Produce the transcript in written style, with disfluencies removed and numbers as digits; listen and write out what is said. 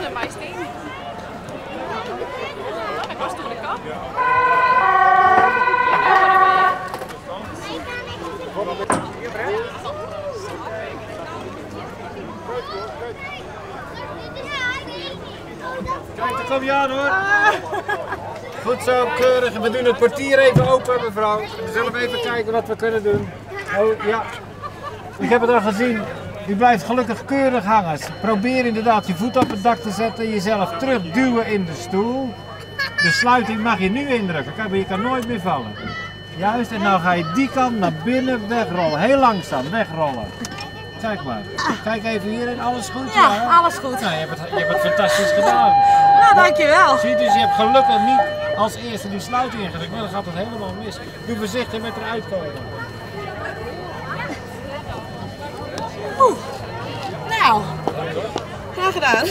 Der meist yn. Hy past oer de kop. Kijk, daar kom je aan hoor. Goed zo, keurig. We doen het portier even open, mevrouw. We zullen even kijken wat we kunnen doen. Oh ja, ik heb het al gezien. U blijft gelukkig keurig hangen. Probeer inderdaad je voet op het dak te zetten, jezelf terugduwen in de stoel. De sluiting mag je nu indrukken. Kijk, maar je kan nooit meer vallen. Juist, en nou ga je die kant naar binnen wegrollen. Heel langzaam wegrollen. Kijk maar. Kijk even hierin, alles goed? Ja, alles goed. Nou, je hebt het fantastisch gedaan. Nou, dankjewel. Zie je, dus je hebt gelukkig niet als eerste die sluiting ingedrukt, maar dan gaat het helemaal mis. Doe voorzichtig met eruit komen. Oeh. Nou, graag gedaan.